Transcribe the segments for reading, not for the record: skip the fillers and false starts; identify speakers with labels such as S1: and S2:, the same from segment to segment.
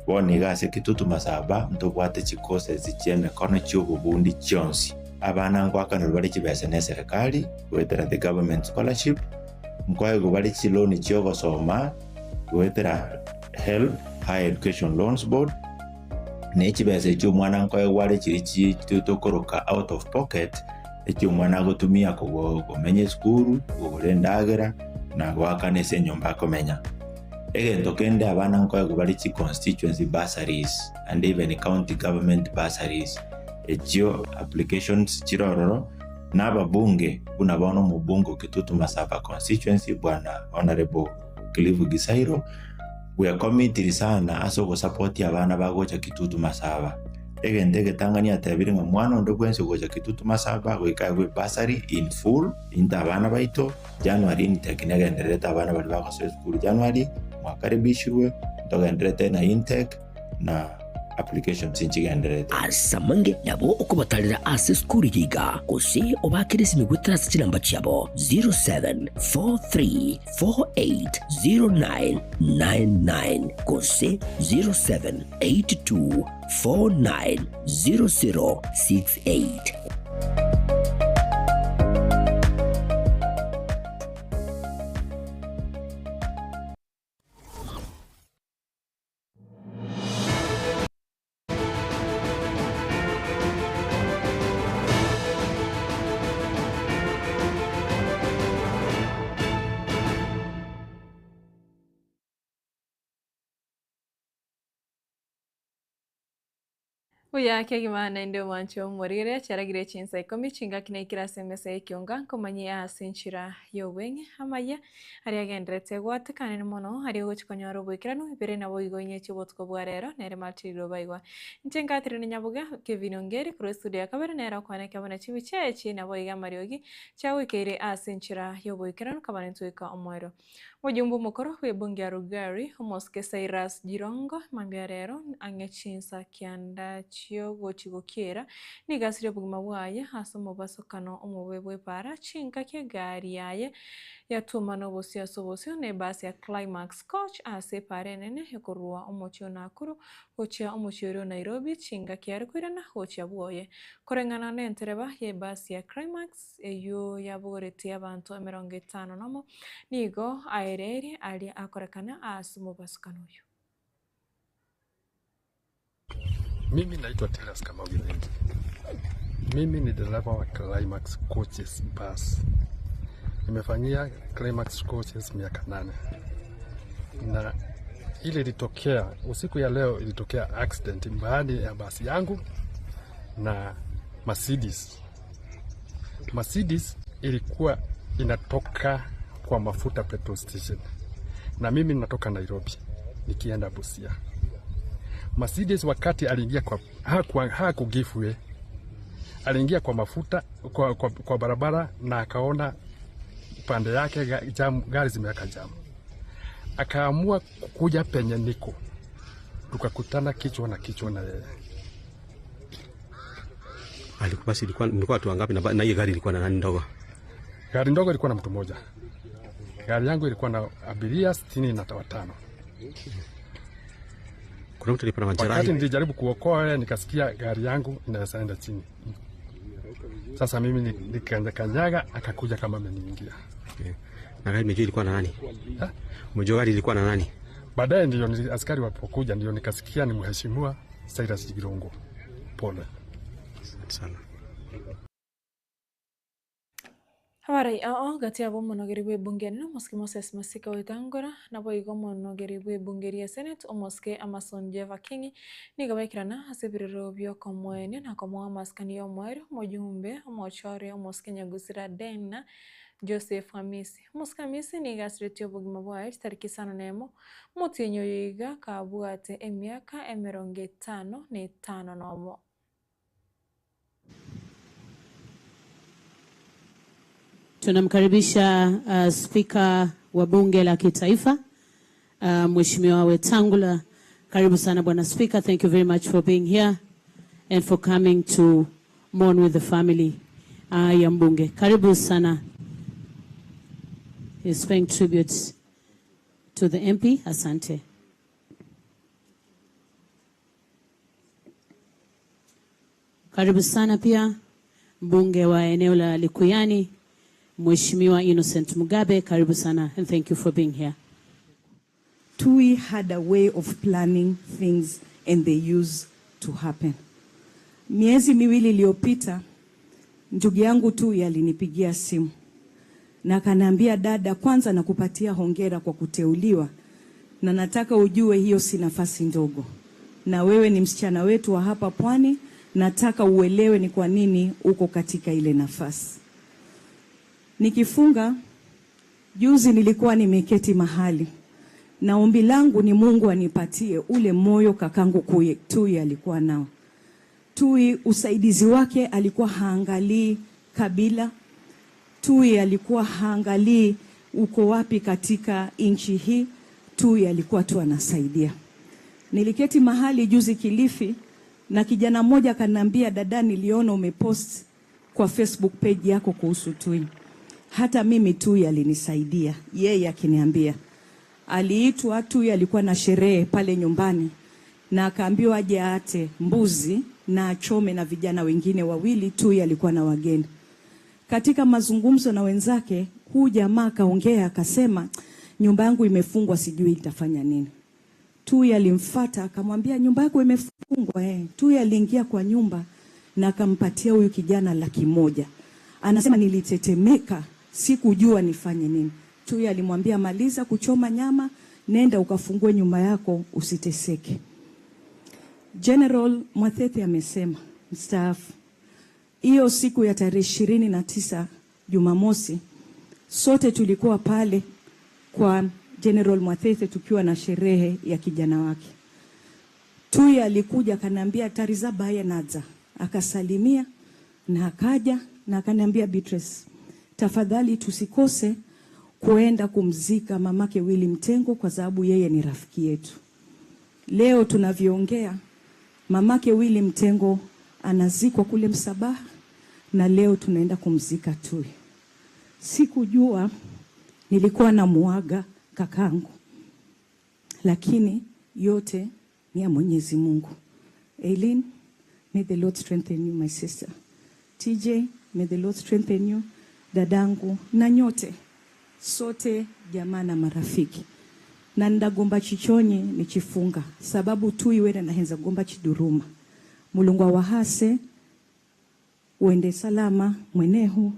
S1: Bono iga ase Kitutu Masaba ntobwate chicourses chia emekano chia obobundi chionsi. Abana ngoakanerwa bare chibesa na eserekari goetera the government scholarship, nkoegwa bare chiloan chia ogosoma goetera HELB, Higher Education Loans Board, na echibesa echio omwana nkoegwa are chiria chi tokoroka out of pocket, echio omwana agotumia komenya esukuru, kogora endagera, na goakana ase enyomba akomenya. Egento kende abana nkoegwa bare chi constituency bursaries and even county government bursaries, echio applications chire ororo, na ababunge buna bono omobunge o Kitutu Masaba constituency bwana Honourable Cliff Gisairo, bwekomitiri sana ase ogosupport abana bagocha Kitutu Masaba. Egento egetang'ani atebire ng'a mwana onde bwensi ogocha Kitutu Masaba goika aegwe bursary in full into abana baito January intake negendererete abana baria bagosoa esukuru January mwakaribishirwe ntogendererete na intake na applications nchigendererete.
S2: Ase amange nabo okobatarera ase esukuru eye iga, gose obaakere esimi goetera ase chinamba chiabo 0743480999 gose 0782490068.
S3: Buya kegima naende omwanche omorire chiaragire chinsa ikomi chingaki naikire ase emesa y'ekionga nkomanyie ase enchera y'obweng'e amaya aria agenderete gwatekanire mono aria ogochi konyora oboikeranu ibere naboigo inye chi'obotuko bwa rero nere Martin Rirobaigwa. Inche ngatire na Nyaboga Kevin Ongeri korwa estudio ya kabere nere okwana buna chimiche echi naboigo amariogi chiagoikeire ase enchera y'oboikeranu kabare ntweka omoero. Omojumbe omokoro bw'ebunge ya Lugari, omosike Cyrus Jirongo, mambia rero ang'e chinsa kianda chiogochi gokiera, nigo asirie obogima bwaye ase omobasokano omobe bw'epara chinkaki egari yaye yatuma n'obosio ase obosio na ebasi ya Climax Coach ase epara enene ekorwa omochie o Nakuru gochia omochie oria o Nairobi chingaki are koirana gochia bwoye. Koreng'ana na entereba y'ebasi ya Climax eywo yabogoretie abanto emerongo etano nomo, nigo aereire aria akorekana ase omobasokano oyo.
S4: Mimi naitwa Tilas Kamau Githinji. Mimi ni dereva wa Climax Coaches Bus. Nimefanyia Climax Coaches miaka 8. Na ile ilitokea usiku ya leo, ilitokea accident baada ya basi yangu na Mercedes. Mercedes ilikuwa inatoka kwa mafuta petrol station, na mimi natoka Nairobi nikienda Busia. Mercedes wakati aliingia kwa haku give way, aliingia kwa mafuta kwa barabara na akaona pande yake jam, gari zimeweka jam, akaamua kukuja penye niko, tukakutana kichwa na kichwa na yeye.
S5: Alikuwa basi ilikuwa mlikuwa watu wangapi na hiyo gari ilikuwa na nani ndogo?
S4: Gari ndogo ilikuwa na mtu mmoja, gari yangu ilikuwa na abiria 65.
S5: Kuna mtu alipata
S4: Wakati
S5: majeraha?
S4: nilijaribu kuokoa yeye, nikasikia gari yangu inaweza enda chini. Sasa mimi nikakanyaga, akakuja kama ameniingia.
S5: Okay. Na gari umejua ilikuwa na nani?
S4: Ha?
S5: Umejua gari ilikuwa na nani?
S4: Baadaye ndio askari walipokuja ndio nikasikia ni mheshimiwa Cyrus Jirongo. Pole.
S5: Asante sana.
S3: Abarai ao gati abo omonogeri bwa ebunge enene omosike Moses Masika Wetang'ula naboigo omonogeri bwa ebunge ria Senate omosike Amason Jeva King nigo baikirana ase ebirero biokomoenia na komoa amasikani ya omoerio omojumbe omochore omosike Nyagusira Dena Joseph Hamisi. Omosike Hamisi nigo asiretie obogima bwaye chitariki isano na emo omotienyi oyo iga kabwate emiaka emerongo etano na etano nomo.
S6: Tunamkaribisha Spika wa Bunge la Kitaifa, Mheshimiwa Wetangula. Karibu sana Bwana Spika. Thank you very much for being here and for coming to mourn with the family ya mbunge. Karibu sana. He's paying tribute to the MP. Asante. Karibu sana pia mbunge wa eneo la Likuyani, Mheshimiwa Innocent Mugabe, karibu sana and thank you for being here.
S7: Tui had a way of planning things and they used to happen. Miezi miwili iliyopita ndugu yangu Tui alinipigia simu na akaniambia, dada, kwanza nakupatia hongera kwa kuteuliwa na nataka ujue hiyo si nafasi ndogo, na wewe ni msichana wetu wa hapa Pwani, nataka uelewe ni kwa nini uko katika ile nafasi. Nikifunga, juzi nilikuwa nimeketi mahali na ombi langu ni Mungu anipatie ule moyo kakangu Tui alikuwa nao. Tui usaidizi wake alikuwa haangalii kabila. Tui alikuwa haangalii uko wapi katika nchi hii. Tui alikuwa tu anasaidia. Niliketi mahali juzi Kilifi na kijana mmoja akaniambia, dada, niliona umepost kwa Facebook page yako kuhusu Tui. Hata mimi Tui alinisaidia. Yeye akiniambia aliitwa Tui, alikuwa na sherehe pale nyumbani na akaambiwa aje aate mbuzi na achome na vijana wengine wawili. Tui alikuwa na wageni. Katika mazungumzo na wenzake, huyu jamaa akaongea akasema, nyumba yangu imefungwa, sijui nitafanya nini. Tui alimfuata akamwambia, nyumba yako imefungwa eh. Tui aliingia kwa nyumba na akampatia huyu kijana 100,000. Anasema nilitetemeka, sikujua nifanye nini. Tui alimwambia, maliza kuchoma nyama, nenda ukafungue nyumba yako usiteseke. General Mwathethe amesema mstaafu, hiyo siku ya tarehe 29 Jumamosi, sote tulikuwa pale kwa General Mwathethe tukiwa na sherehe ya kijana wake. Tui alikuja akaniambia tariza baye nadza, akasalimia na akaja na akaniambia, Beatrice, tafadhali tusikose kuenda kumzika mamake Willy Mtengo kwa sababu yeye ni rafiki yetu. Leo tunavyoongea, mamake Willy Mtengo anazikwa kule Msabaha na leo tunaenda kumzika Tui. Sikujua nilikuwa namuaga kakangu, lakini yote ni ya Mwenyezi Mungu. Eileen, may the Lord strengthen you, my sister. TJ, may the Lord strengthen you, dadangu na nyote sote, jamaa na marafiki. Na ndagomba chichonye nichifunga sababu Tui wena nahenza gomba chiduruma. Mulungu wahase uende salama mwenehu.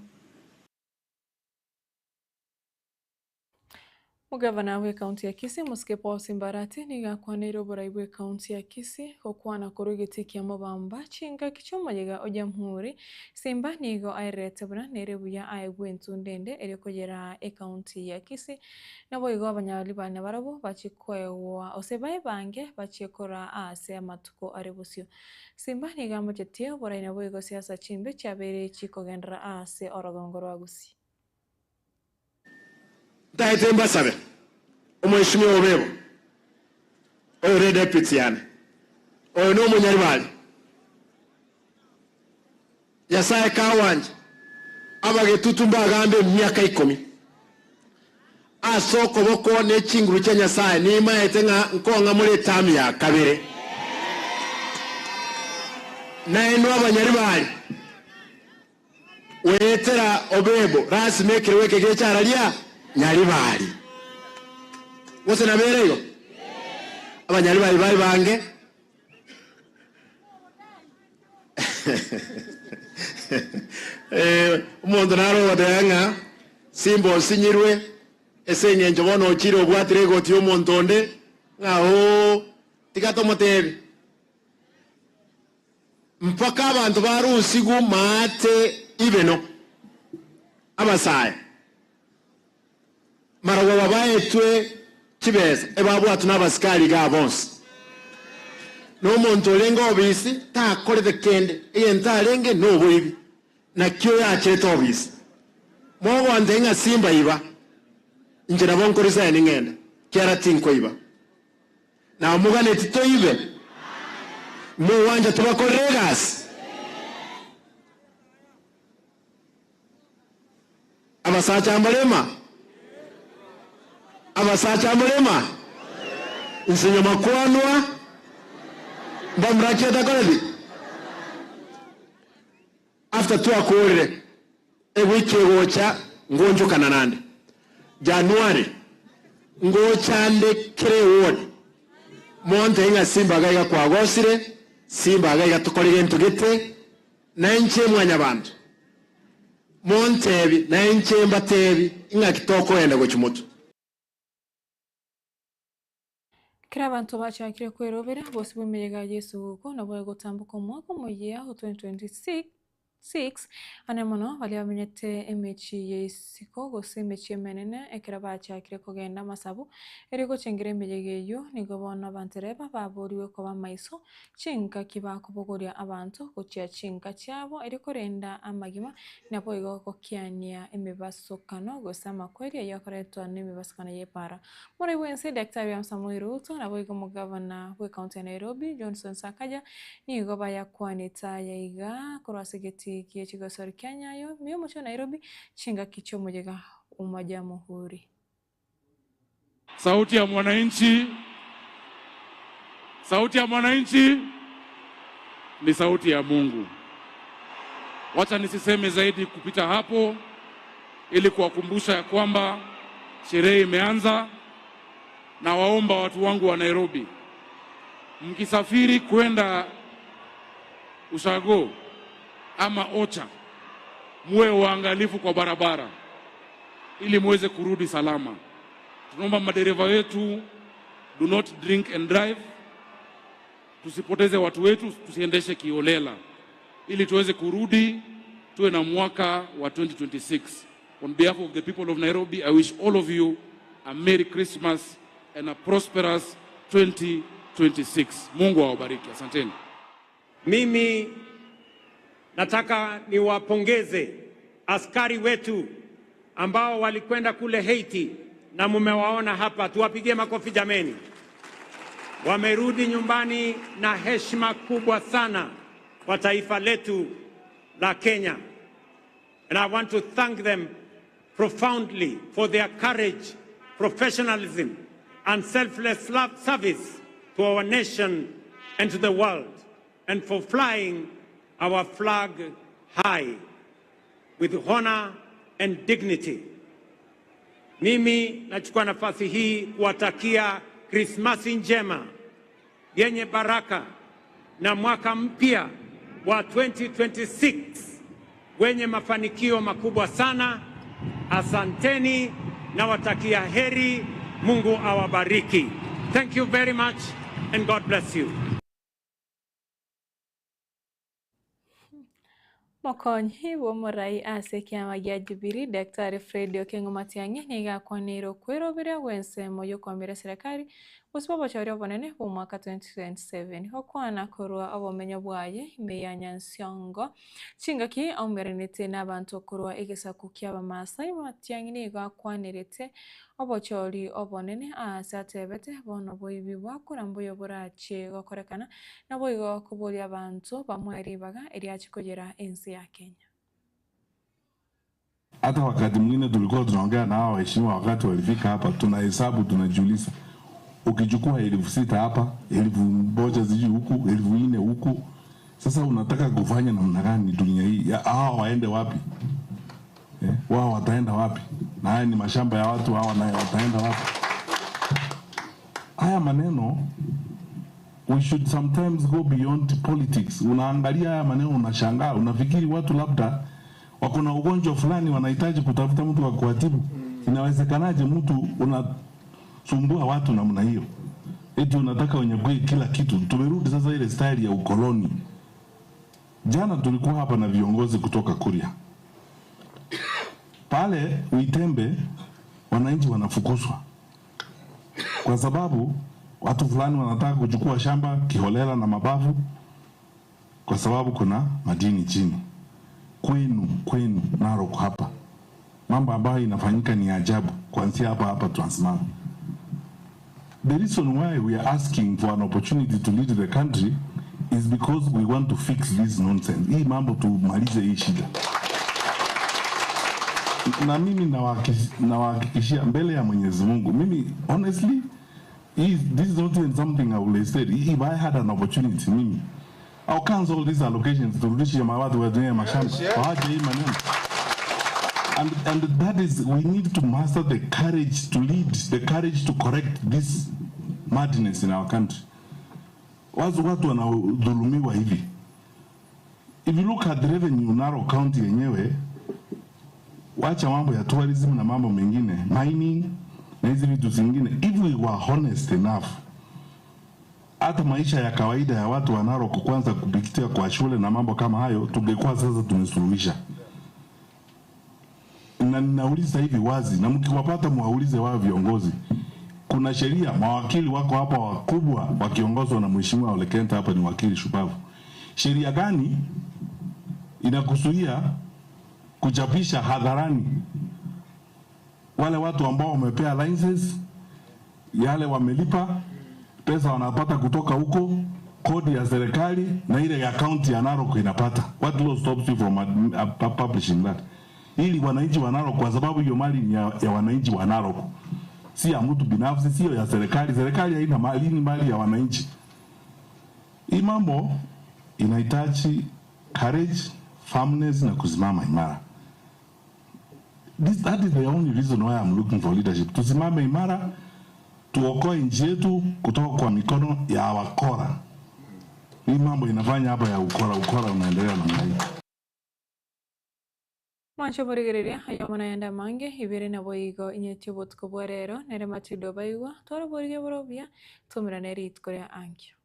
S3: Mugavana we kaunti ya Kisii Mosike Paul Simbarati nigakwanire oborai bwe kaunti ya Kisii gokwana korwa egeti kia mobamba chinga kichomoyega o jamhuri. Simba nigo aerete buna nere buya aegwe entunde ere kogera ekaunti ya Kisii nabo igo abanyali bane barabo bachikoewa ose baebange bachikora ase amatuko are bosio. Simba nigamochetie oborai nabo igo siasa chimbe chiabere chikogendera ase orogongo rwa Gusii.
S8: Taite mbasabe omweshimiwa obebo oyo re deputy yane oyo no munyaribali Nyasaye kawanje abagetutu mbagambe myaka 10 asoko boko ne chinguru cha Nyasaye nimaete nga nkonga muri tamu ya kabere naeno abanyaribali wetera obebo rasmi kirweke gecharalia Nyaribali wose nabereyo abanyaribali bali bange umuntu naro wadanga simbo sinyirwe ese ngenjo bono ochire obwatire goti omuntu onde ngaho tikato motebe mpaka abantu barusigu mate ibeno abasaya marawa babaetwe kibeza ebabwatu n'abasikari gabonse n'omuntu olenga obisi takorete kende eyenta alenge n'obwibi nakyo yakireta obisi mwogwante nga simba iba nje nabo nkoresa ningenda kyara tinko iba na omugane titoibe muwanja tubakoregas abasacha ambalema abasacha mulema nsinya makwanwa mbamracheta koledi After twakorire ewiki egocha ngonjukana nande January ngochande kire ward monte inga Simba gaiga kwagosire Simba gaiga tukorire ntugite na inche mwanya bantu montebi na inche mbatebi inga kitoko enda gochimutu.
S3: Kira abantu bachakire kwerobera bose bw'emeyega yesu ko nabo gotambuka omwaka omuya 2026 ane mono bali bamenyete emechi yeisiko gose emechi emenene ekera bachakire kogenda amasabu eri gochengera emeyega eyo nigo bono abantereba baboriwe koba maiso chinka kibakobogoria abantu gochia chinka chiabo eri korenda amagima nabo igo gokiania emibasokano gose amakweri eyokoretwa n'emibasokano yepara. Muri wense Daktari William Samoei Ruto nabo igo mugavana we county ya Nairobi Johnson Sakaja nigo bayakwanita yaiga korwasigeti kiechigosori Kenya yo miyo Nairobi chinga kicho mujega umajamuhuri.
S9: Sauti ya mwananchi, sauti ya mwananchi ni sauti ya Mungu. Wacha nisiseme zaidi kupita hapo ili kuwakumbusha ya kwamba sherehe imeanza, na waomba watu wangu wa Nairobi, mkisafiri kwenda Ushago ama Ocha, muwe waangalifu kwa barabara ili muweze kurudi salama. Tunaomba madereva wetu, do not drink and drive. Tusipoteze watu wetu, tusiendeshe kiolela ili tuweze kurudi tuwe na mwaka wa 2026. On behalf of the people of Nairobi, I wish all of you a Merry Christmas and a prosperous 2026. Mungu awabariki. Asanteni.
S10: Mimi nataka niwapongeze askari wetu ambao walikwenda kule Haiti na mumewaona hapa. Tuwapigie makofi jameni. Wamerudi nyumbani na heshima kubwa sana kwa taifa letu la Kenya. And I want to thank them profoundly for their courage, professionalism, and selfless service to our nation and to the world, and for flying our flag high with honor and dignity. Mimi nachukua nafasi hii kuwatakia Krismasi njema yenye baraka na mwaka mpya wa 2026 wenye mafanikio makubwa sana. Asanteni na watakia heri. Mungu awabariki. Thank you very much and God bless you.
S3: Mokonyi bw'omorai ase ekiama gia Jubilee Daktari Fred Okengo Matiang'i nigo akwanire okwerobera gw'ensemo y'okwambera serikali gose obochori obonene bw'omwaka 2027 okwana korwa obomenyo bwaye ime ya Nyansiongo chingaki aumeranete n'abantu korwa egesaku ki'Abamasai. Matiang'i nigo akwanirete obochori obonene ase atebete bono boibi bwakora mbuya borache gokorekana nabo igo koboria abantu bamwe ribaga eriache kogera ensi ya Kenya.
S11: Hata wakati mwingine tulikuwa tunaongea na hao waheshimiwa wakati walifika hapa, tunahesabu tunajiuliza, ukichukua 6,000 hapa, 1,000 sijui huku, 4,000 huku, sasa unataka kufanya namna gani dunia hii? Hao waende wapi? Wao wataenda wapi? Na haya ni mashamba ya watu, hawa na wataenda wapi? Haya maneno, we should sometimes go beyond politics. Unaangalia haya maneno unashangaa, unafikiri watu labda wako na ugonjwa fulani wanahitaji kutafuta mtu wa kuwatibu. Inawezekanaje mtu unasumbua watu namna hiyo? Eti unataka wenyewe kila kitu. Tumerudi sasa ile style ya ukoloni. Jana tulikuwa hapa na viongozi kutoka Kuria. Pale Uitembe wananchi wanafukuzwa kwa sababu watu fulani wanataka kuchukua shamba kiholela na mabavu kwa sababu kuna madini chini. Kwenu Narok hapa, mambo ambayo inafanyika ni ajabu. Kuanzia hapa Transmara. The reason why we are asking for an opportunity to lead the country is because we want to fix this nonsense. Hii mambo tumalize hii shida. Na mimi nawahakikishia mbele ya Mwenyezi Mungu, mimi honestly, this is not even something I will say. If I had an opportunity, mimi, I'll cancel these allocations, turudishe watu wenye mashamba. Waache hii maneno. And that is, we need to master the courage to lead, the courage to correct this madness in our country. Watu wanadhulumiwa hivi. If you look at the revenue Narok County yenyewe, wacha mambo ya tourism na mambo mengine, mining na hizi vitu zingine. If we were honest enough, hata maisha ya kawaida ya watu wa Narok kwanza kupitia kwa shule na mambo kama hayo, tungekuwa sasa tumesuluhisha. Na ninauliza hivi wazi, na mkiwapata muwaulize wao viongozi. Kuna sheria, mawakili wako hapa wakubwa wakiongozwa na Mheshimiwa Ole Kenta, hapa ni wakili shupavu. Sheria gani inakusudia kuchapisha hadharani wale watu ambao wamepea licenses, yale wamelipa pesa wanapata kutoka huko, kodi ya serikali na ile ya county ya Narok inapata? What law stops you from publishing that? Ili wananchi wa Narok, kwa sababu hiyo mali ni ya wananchi wa Narok, si ya mtu binafsi, sio ya serikali. Serikali haina mali, ni mali ya wananchi. Hii mambo inahitaji courage, firmness na kusimama imara. That is the only reason why I'm looking for leadership. Tusimame imara, tuokoe nchi yetu kutoka kwa mikono ya wakora. Hii mambo inafanya hapa ya ukora unaendelea namna hii.
S3: Mwancho morigereria ayo mona mange ibere nabo igo inyetio botuko bwa rero nere Matilda Baigwa twara borige borobia tumirane ritko ria ankyo.